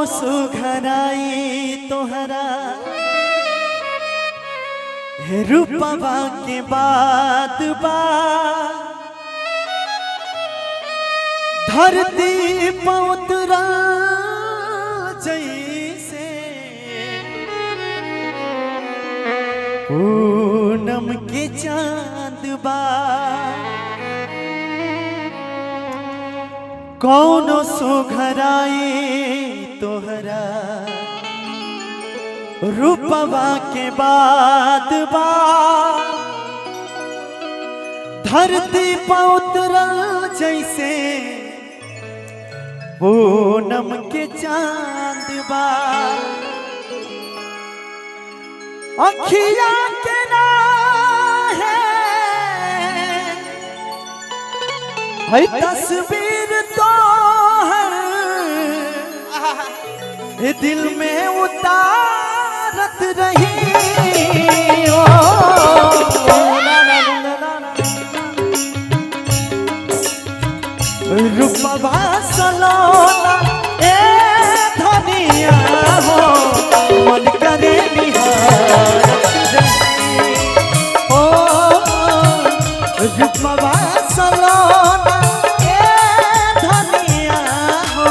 सुघराई तोहरा हे रूपवा के बाद बा धरती पौतरल जैसे पूनम के चांद बा कौनो सुघराई तोहरा रूपवा के बाद बा धरती पौतरल जैसे पूनम के चांद बा अखिया के है है तस्वीर तो हर दिल में उतारत रही ओ ला ला ला ला ला। रूपवा सलोना ए धनिया हो मन करे निहारत रही। ओ रूपवा सलोना ए धनिया हो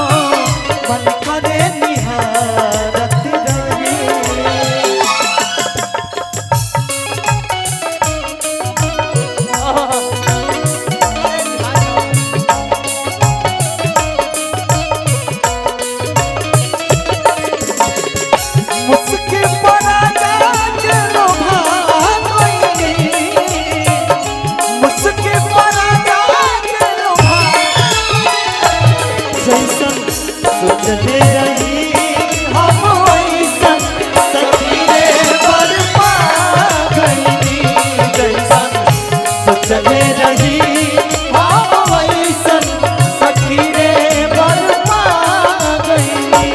मन करे निहारत रही। मुझके परागा के लोभा गइली मुझके परागा के लोभा जैसन सोचले रही हम वैसन सखी रे बरपा गइली जैसन सोचले रही हम वैसन सखी रे बरपा गइली।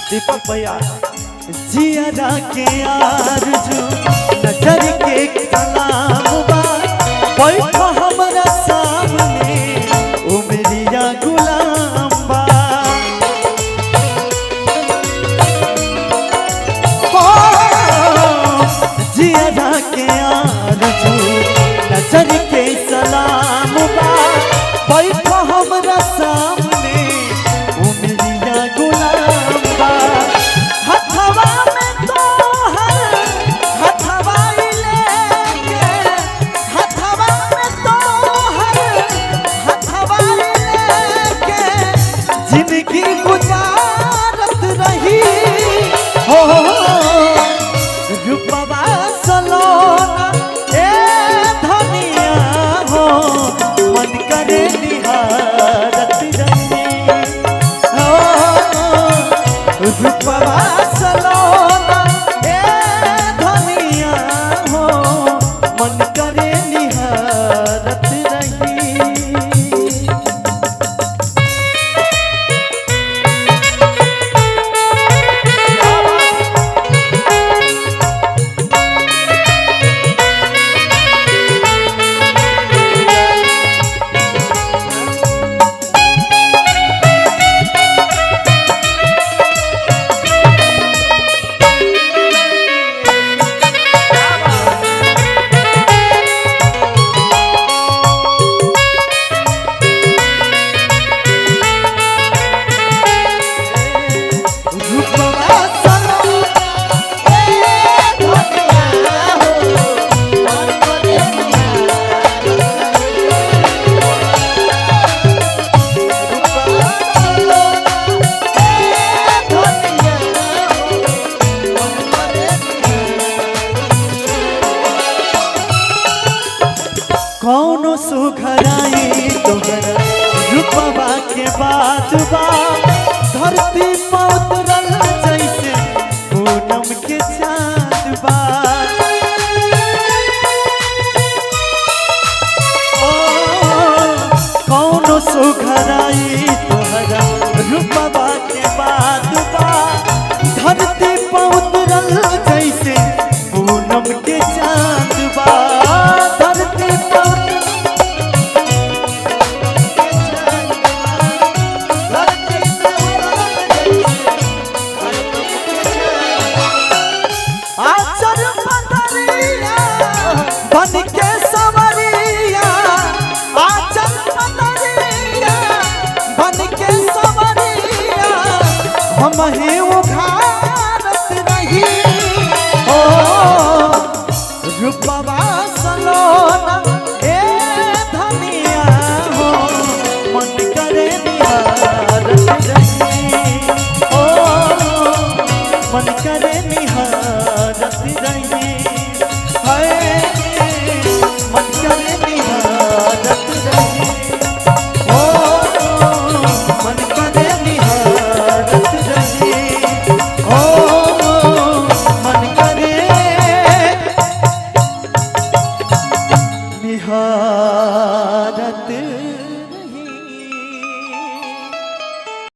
दीपक भैया जियरा के आरजू नजर के कलाम बा बैठो हमरा सामने उमरिया गुलाम बा हो, जियरा के आरजू नजर के सलाम बा बैठो हमरा सामने उमरिया गुलाम बा हथवा में तोहर हथवा लेके हथवा में तोहर हथवा लेके जिंदगी गुजारत रही हो रूपवा सलोना ए धनिया हो मन करे निहारत रही हो रूपवा सलोना ए धनिया हो मन करे निहारत रही। रूपवा सलोना ए धनिया हो मन करे रूपवा सलोना ए धनिया हो मन करे। कौनो सुघराई तोहरा रूपवा के बात बा धरती पौतरल जैसे पूनम के चांद बा ओ सुघराई तोहरा रूपवा के बाद बा, धरती पर उतरल जैसे पूनम के चांद बा, धरती पर आचर पतरिया बन के सवरिया, आचर पतरिया बन के सवरिया, हम ही उघारत रही। ओ रूपवा सलोना ए धनिया हो, मन करे निहारत रही। ओ मन करे निहारत रही, हाय मन करे निहारत रही। ओ मन करे निहारत रही, ओ मन करे निहारत।